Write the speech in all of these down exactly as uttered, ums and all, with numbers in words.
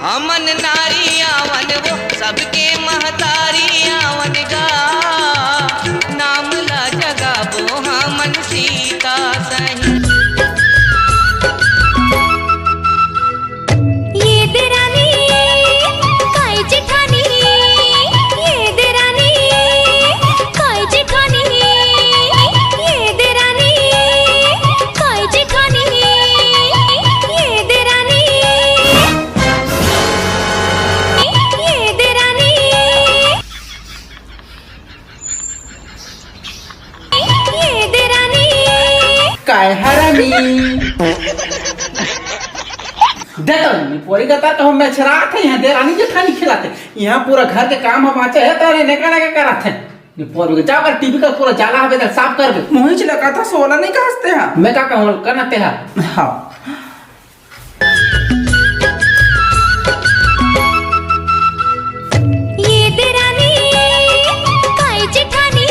हमन नारी आवन वो, सबके महतारी आवन गा। नाम ला जगाबो हमन सीता सही। ये देरानी, काई जेठानी, ये देरानी, काई जेठानी, ये देरानी, काई जेठानी, ये देरानी, ये देरानी। ये देरानी। काय हरामी। देखो, निपोरी का तो हम छरात है, यहाँ देरानी जेठानी खिलाते। यहाँ पूरा घर के काम हम बाँचे है, तो नेका नेका करात है। निपोरी के जाकर टीवी का पूरा जाला हवे, साफ कर दे। मोहिच लगा था, सोला नहीं कहते हैं। मैं का कहूँ, करना ते है। हाँ। ये देरानी, काई जेठानी।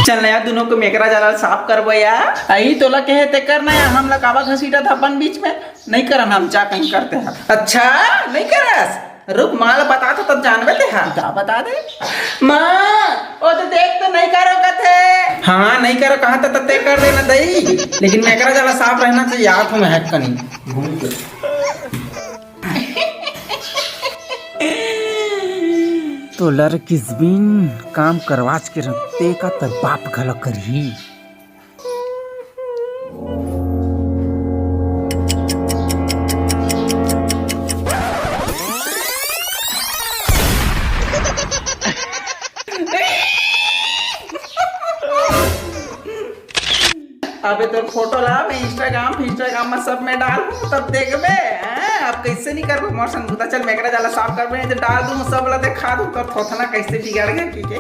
चल ना यार, दोनों के मेकरा जाला साफ करबो यार। अई तोला कहे ते कर ना यार, हमला काबा घसीटा था अपन बीच में। नहीं करन हम, जा कहीं करते हैं। अच्छा, नहीं करस? रुक, माँ ला बता तो तब जानबे ते हा। का बता दे? माँ, ओ तो देख तो नहीं करो कथे। हाँ, नहीं करो कहा तो तब ते कर देना दई। लेकिन मेकरा जाला साफ रहना चाहिए, याद हो महक कनी। भूल गए। तो लर किसबिन काम करवाच के रखते का त बाप घलो करही। अबे तोर फोटो ला मैं Instagram, Instagram में सब में डालहूँ, तब देखबे, हैं? अब कैसे नहीं करबे मोर संग बूता। चल, मेकरा जाला साफ करबे, नहीं तो डाल दूँ, सब ला दिखा दूँ, तोर थोथना कैसे बिगड़ गया, ठीक है?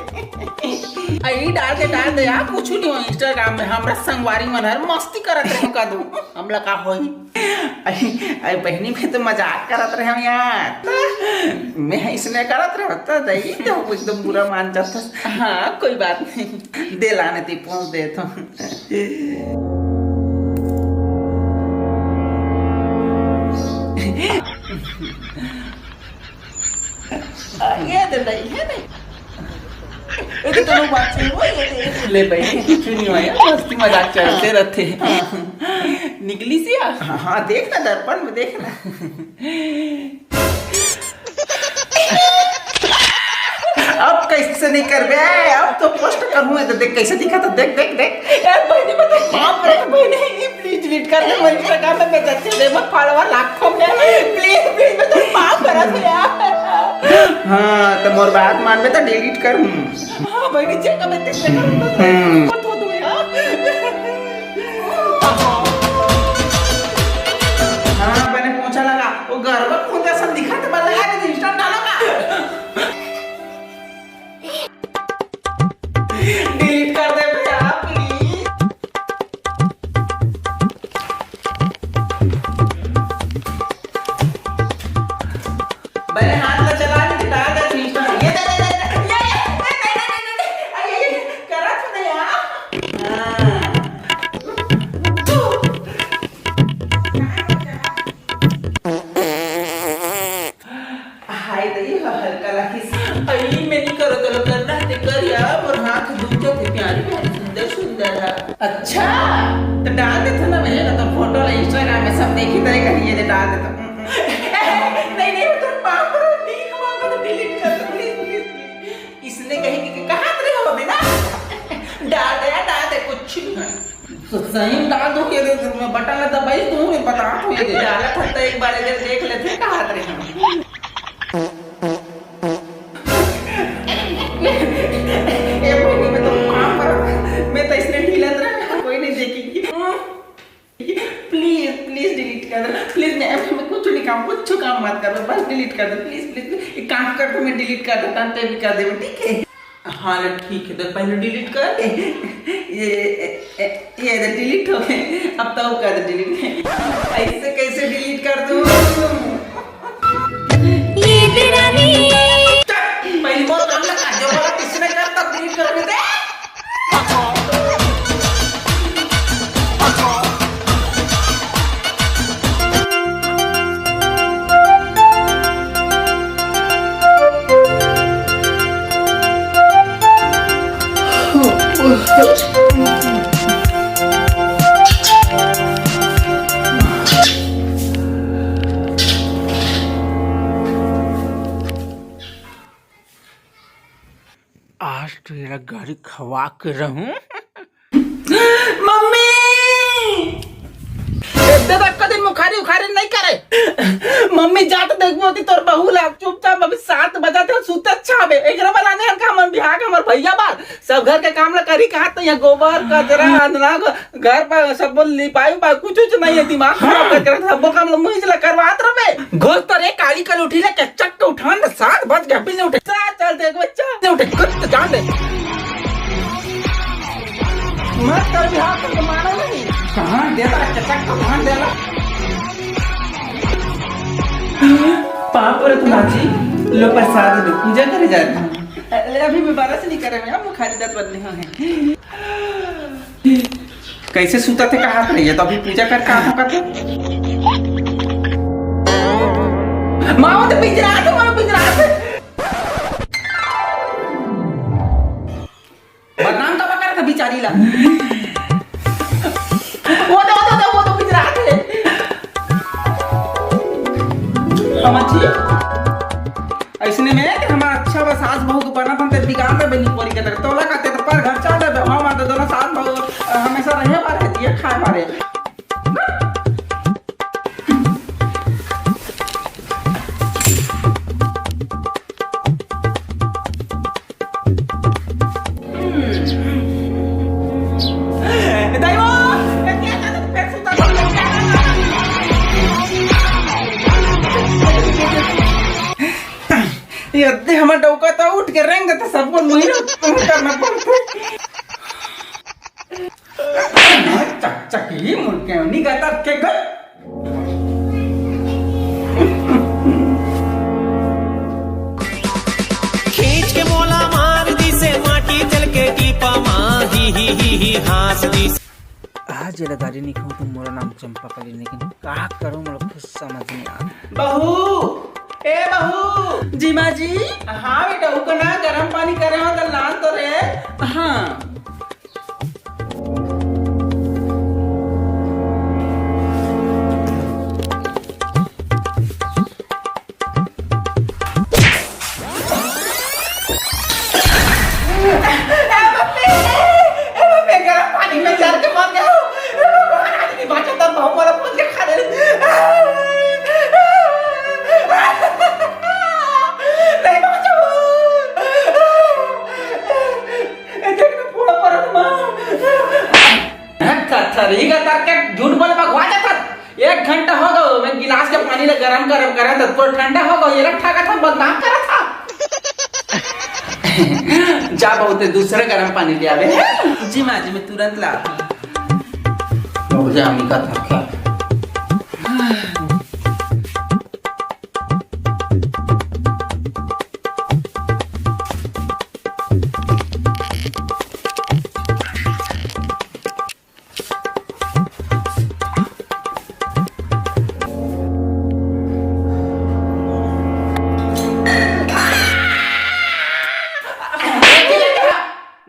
अरे डाल दे, डाल दे यार, कुछ नहीं हो Instagram में। हमरा संगवारी मन हर मस्ती करत रहे का दू, हमला का होई? अरे, अरे बहनी, मैं तो मजाक करत रहे हूँ यार। मैं इसने करत रहे तो दई तो एकदम बुरा मान जाता। हाँ, कोई बात नहीं, दे लाने ती पहुँच दे तो। आ, ये दे दई, ये दे। ये तो दोनों बात सही हो, ये दे। ले भाई, कुछ नहीं हुआ यार, मस्ती मजाक चलते रहते हैं। हाँ। निकली सी आ? हाँ, हाँ, देख ना दर्पण में, देख ना। अब कैसे नहीं करबे? अब तो post करूँ, ये तो देख कैसे दिखा था, देख, देख, देख। यार, बहनी, मैं तो बाप रे, बहनी, please delete कर दे, मैं Instagram में बेइज्जती दे, मैं follower लाखों में। Please, please, मैं तो बाप करा था यार। हाँ, तो मोर बात मानबे तो delete कर हूँ। हाँ, बहनी, check कर, मैं check कर हूँ। हम्म। मत हो तू यार। हाँ, मैंने पोछा लगा, वो गरबा कूद असन दिखा तो मैं लगा दे, Insta डालो का? Delete कर दे भैया, please। बड़े हाथ में चला के डाल दे, Insta। ये दे, दे, दे, दे। ये, ये, नहीं, नहीं, नहीं, नहीं, नहीं। अरे, ये करत नहीं यार। हाँ। हाय दई, हल्का लागिस। अई, मैं नहीं करो, चलो करना है, ते कर यार, मोर हाथ दुख जाते, प्यारी प्यारी, सुंदर सुंदर है। अच्छा, तो डाल देते ना, मैं ना तो फोटो ला Instagram में सब देखी तय करिए, तो डाल देते। नहीं, नहीं, तो पाप रो, भीख मांगो तो delete कर दो, please, please, please। इसने कही कि, कि कहाँ तेरे हो बिना? डाल दे यार, डाल दे, कुछ नहीं है। तो सही में डाल दो, ये दे, मैं बटन ला दबाई, तू मैं बता, तू ये दे। डाला था तो एक बार इधर देख लेते, कहाँ तेरे हम। ए भाई, मैं तो काम पर, मैं तो इसने ढीला रहा, कोई नहीं देखेगी। Please, please delete कर दे, please। मैं, मैं कुछ नहीं काम, कुछ काम मत कर, बस delete कर दे, please, please। एक काम कर, तो मैं delete कर देता हूँ, ते भी कर दे, ठीक है? हाँ, ले, ठीक है, तो पहले delete कर। ये, ये, ये, ये delete हो गए, अब तो कर दे delete। ऐसे कैसे delete कर दूँ? ये देरानी। चल, पहले मोर काम लगा, जो बोला किसने कर, तब delete कर देते। आज तो एला गारी खवा के रहूं। मम्मी! एते तक कदिन मुखारी उखारी नहीं करे। मम्मी, जा तो देखबो कि तोर बहू ला। चुपचाप अभी सात बजा थे, सुते अच्छा हवे। एकरा बलाने हन का हमन बिहार के हमर भैया बार सब घर के काम ला करी कहा तो यहाँ गोबर, कचरा, अंदना, घर पर सब बोल लिपाई उपाई कुछ उच नहीं है। दिमाग खराब करके रख, सबो काम ला मुझे ला करवात रहे। घोष तो रे काली कल उठी ले, कच्चा के उठान ले, सात बज गया, अभी नहीं उठे। चल, चल देख बच्चा, नहीं उठे, कुछ तो जान दे। मत कर बिहार तो मानो नहीं। कहाँ देला, कच्चा के उठान देला। पाँव परत हूँ बाजी, लो प्रसाद लो, पूजा करे जात हूँ। अरे, अभी मैं बरस नहीं करे, मैं अब मुखारी दत बदले हूँ। कैसे सुता थे, कहा थे, ये तो अभी पूजा करके आता हूँ, कहते। माँ, वो तो बिजरात है, माँ, बिजरात है। बदनाम तो करत हे बिचारी ला। वो तो, वो तो, वो तो बिजरात हे। अम्मा जी, अइसने में कि हमार अच्छा बा सास बहू के बनत हन ते बिगाड़ देबे निपोरी के तरह। तोला कहते तो पर घर चल देबे, हम आते दोनों सास बहू, अ, हमेशा रहे बारे, जिए खाए बारे। ये अद्दे हमर डौका त उठ के रेंग त सबको मुहिर करना पड़थे। चकचकी मुर्गे नी गतर के गल। खींच के मोला मार दिसे माटी जल के टीपा मा, ही, ही, ही, ही, हाँस दिस। आज एला गारी नहीं खाऊं तो मोला नाम चंपा कली, लेकिन का करूं, मोला कुछ समझ नहीं आता। बहू, ए बहू। जी माँ जी। हाँ बेटा, उकना गरम पानी करे हो तो लान तो रे। हाँ। ए, मम्मी, ए, मम्मी, गरम पानी में जल के मर गया हूँ। ए, भगवान, आज नहीं बाँचा, तब बहू मोला पूछ के खा ले। नहीं बाँचा हूँ। ए, देख ना, पूरा परत माँ। थर, थर, ही का तार के झूठ बोले, बकवास है, थर। एक घंटा हो गो, मैं गिलास के पानी ले गरम, गरम करा था, पूरा ठंडा हो गो, ये लोग ठाका था, बदनाम करा था। जा बहुत दूसरे गरम पानी ले आवे। जी माँ जी, मैं तुरंत ला। बहुत जाम निकल था।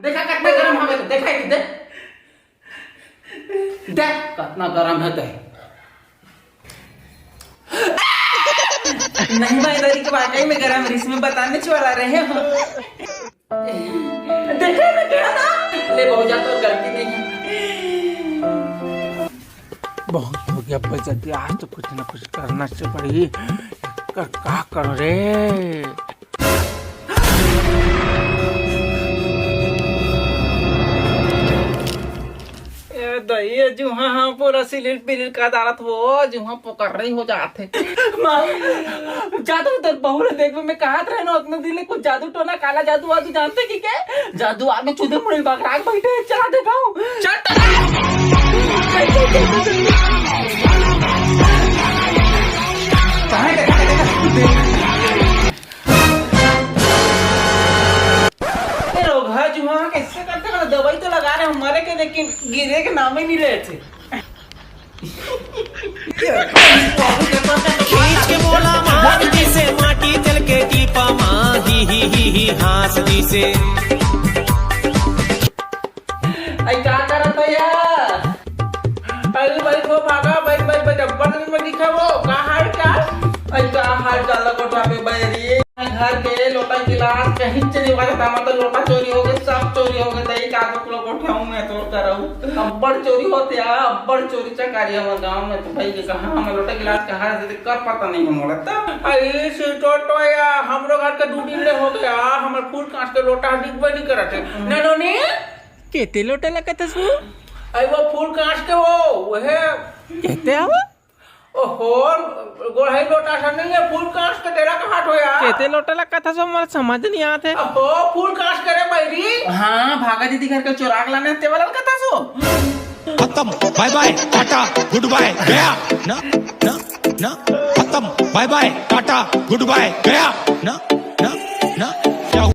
देखा कितना गरम हवे, देखा ही दे। देख कितना गरम है ते। नहीं भाई, इधर की वाकई में गरम रिस में बताने वाला रहे हो। देखा ना, क्या था? ले बहू जा, तो गलती नहीं है। बहुत हो गया बेइज्जती, आज तो कुछ ना कुछ करना से पड़ी। कर, का करूं रे? ए दई, ए जुहा, हाँ, पूरा सिलिल पिलिल का डालत हो, जुहा पोकर नहीं हो जात है। माँ, जादू तो बहू ला देखबे में कहत रहे ना, उतने दिन ले कुछ जादू टोना, काला जादू वादू जानते कि के? जादू आगे चूदे मुड़े बगराग बैठे, चला देखाओ। चल तो। कहाँ है? ए, रोगहा जुहा कैसे करते हैं? दवाई तो लगा रहे हैं मरे के, लेकिन गिरे के नाम ही नहीं लेते। खींच के मोला मार दिसे, माटी जल के टीपा मा, ही, ही, ही, ही, हाँस दिसे। हाल चाल ला कोठा पे बैरी। घर के लोटा गिलास कहीं चोरी हो जाता, मतलब लोटा चोरी हो गए, सब चोरी हो गए। दही का दो किलो कोठा हूँ मैं तोर करऊ। अब्बड़ चोरी होते हैं, अब्बड़ चोरी चकारी हमर गांव में। तो भाई ये कहाँ हमर लोटा गिलास कहाँ रहते कर पता नहीं है मोला। तो अरे सीटो तो या हमरो घर के दू दिन ले हो गया, हमर फूल कांच के लोटा डिब्बे नहीं करत है। ननोनी केते लोटा लगत हस वो? अरे वो फूल कांच के वो, वो है। केते आवा? ओहो, गोढ़ई लोटा सा नहीं है, फूल कांच के तेरा कहाँ ठो यार? केते लोटा लगत हस वो, मोला समझ नहीं आत है। ओहो, फूल कांच के रे बैरी। हाँ, भागा दीदी घर के चोराक लाने ते वाला लगत हस वो। खत्म, बाय बाय, टाटा, गुड बाय, गया। ना, ना, ना, खत्म, बाय बाय, टाटा, गुड बाय, गया। ना, ना, ना, क्या हुआ?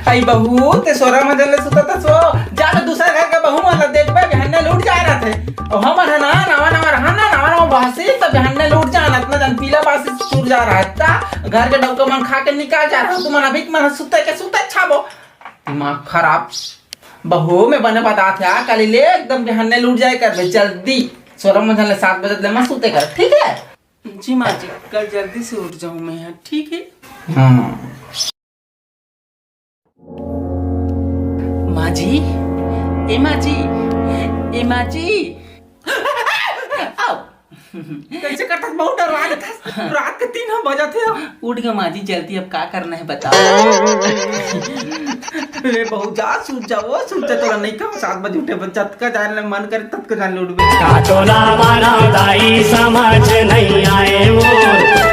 आई बहू, ते सोरा मजल ले सुता था सो, जा तो दूसरा घर का बहू वाला देख पे बिहान ले उठ जा रहा थे। और हमर है ना, नवा नवा रहा ना, नवा नवा बहसी, तो बिहान ले उठ जाना, इतना जन पीला बासी सुर जा रहा था। घर के डौका मन खा के निकाल जा रहा, तुम अभी मन सुते के सुते छाबो। दिमाग खराब। बहू, मैं बने बता था, कल ले एकदम बिहान ले उठ जाए कर बे, जल्दी। सोरा मजल ले सात बजे ले मत सुते कर, ठीक है? जी माँ जी, कल जल्दी से उठ जाऊँ मैं यहाँ, ठीक है? हाँ। माँ जी, ए माँ जी, ए माँ जी। आओ। कैसे करता बहुत डर रहा था। रात के तीन हम बजा थे। उठ गया माँ जी, जल्दी अब का करना है बताओ। रे बहू जा, सूत जा, वो सूत जा, तोरा नहीं कहा सात बजे उठे, बच्चा का जाने मन करे तब का जाने उठबे। का तोला मानव दाई समझ नहीं आए वो,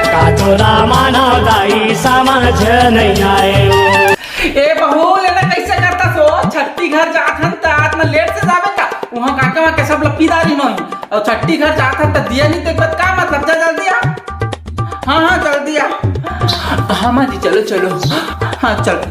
का तोला मानव दाई समझ नहीं आए वो। ए बहू, लेना कैसे करता सो? छट्टी घर जात हन त आत में लेट से जावे का? वहाँ काका वहाँ के सब लपीदारी नहीं। और छट्टी घर जात हन त दिया नहीं तो एक बात का मतलब? जा जल्दी आ। हाँ, हाँ, जल्दी आ। हाँ, माँ जी, चलो, चलो। हाँ, चलो।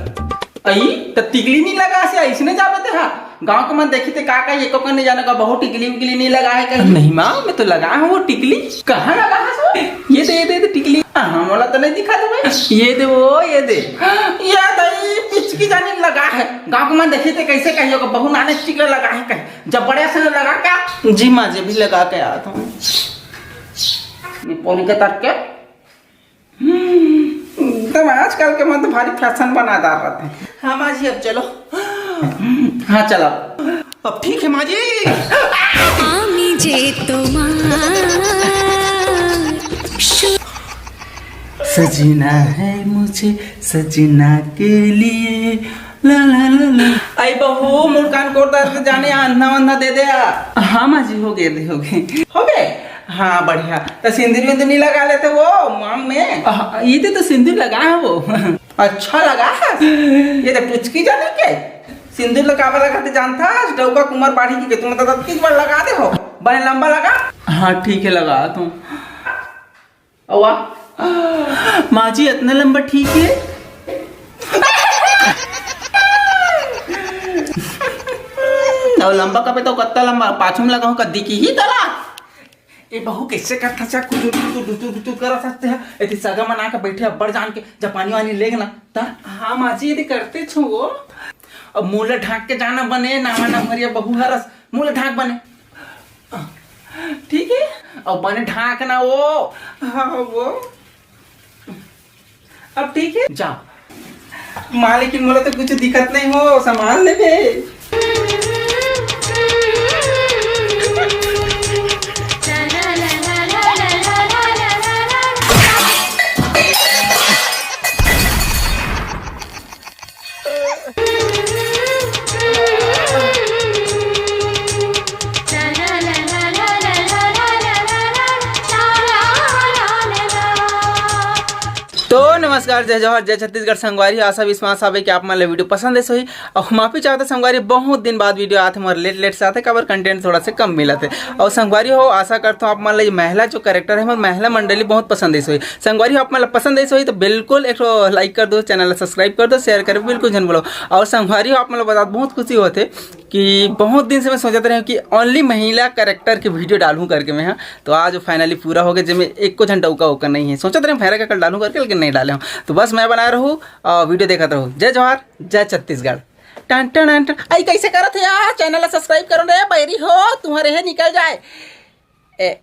आई, त टिकली नहीं लगा से, इसने जावे ते हा। गांव के मन देखी ते का का ये को नहीं जाने का, बहुत टिकली विकली नहीं लगा है कहीं। नहीं माँ, मैं तो लगा हूँ वो टिकली। कहाँ लगा है सो? ये दे, ये दे, ये दे टिकली। हाँ, मोला तो नहीं दिखा दे भाई। ये दे वो, ये दे। ये दे, पिचकी जाने लगा है। गांव के मन देखी ते कैसे कहियो का, बहु नाने टिकला लगा है कहीं। जब बड़े से लगा का? जी माँ जी, अभी लगा के आया था। ये पौनी के तरफ के। हम्म, एकदम आजकल के मन तो भारी फैशन बना डाल रहे थे। हाँ माँ जी, अब चलो। हाँ, चलो। अब ठीक है माँ जी। আমি যে তোমার সু- सजना है मुझे सजना के लिए। ला ला ला ला। आई बहू, मुड़कान कोट दर्द जाने अंधा वंधा दे दे आ। हाँ माँ जी, हो गए दे, हो गए। हो गए? हाँ, बढ़िया। तो सिंदूर विंदूर नहीं लगा लेते वो मांग में? हाँ, ये दे तो सिंदूर लगा है वो। अच्छा लगा है? ये तो टुचकी जाने के सिंदूर लगावे लगा ते जानता है, डौका कुमार बाढ़ी की के तुम तो किस बार लगा दे हो। बने लंबा लगा। हाँ, ठीक है, लगा तुम। अवा। माँ जी, इतना लंबा ठीक है? और लंबा कपे तो कत्ता लंबा, पाछू में लगा हूँ कद्दी की ही तला। ए बहू, कैसे करता चा कुछ दुतु दुतु दुतु करा सकते हैं? यदि सगा मना के बैठे अब्बड़ जान के जापानी वानी लेग ना ता। हाँ माँ जी, यदि करते छो वो। अब मुंह ला ढांक के जाना बने, नावा ना मरिया बहू हरस, मुंह ला ढांक बने। ठीक है, अब बने ढांक ना वो। हाँ वो। अब ठीक है, जा। माँ, लेकिन मोला तो कुछ दिक्कत नहीं हो, संभाल लेबे। तो नमस्कार, जय जोहार, जय छत्तीसगढ़। संगवारी हो, आशा विश्वास हवे कि आप मन ला वीडियो पसंद आइस होही। और माफी चाहत हों संगवारी, बहुत दिन बाद वीडियो आत हे, मोर लेट लेट से आत हे, काबर कंटेंट थोड़ा से कम मिलत हे। और संगवारी हो, आशा करत हों आप मन ला ये महिला जो कैरेक्टर हे, मोर महिला मंडली बहुत पसंद आइस होही। संगवारी हो, आप मन ला पसंद आइस होही तो बिल्कुल एक ठो लाइक कर दो, चैनल ला सब्सक्राइब कर दो, शेयर करे बिल्कुल झन भूलो। और संगवारी हो, आप मन ला बतात बहुत खुशी होत हे कि बहुत दिन से मैं सोचत रहेंव कि only महिला कैरेक्टर के वीडियो डालहूँ करके मैं, हाँ। तो आज finally पूरा हो गया, जेमे एको झन डौका उका नहीं है। सोचत रहेंव भैरा का कल डालहूँ करके, लेकिन नहीं डाले हूँ। तो बस मैं बनाए रहूँ और वीडियो देखत रहूँ। जय जोहार, जय छत्तीसगढ़। टन टन टन। आई कैसे करत है यार? चैनल ला सब्सक्राइब करो रे, बैरी हो, तुम्हारे है निकल जाए। ए,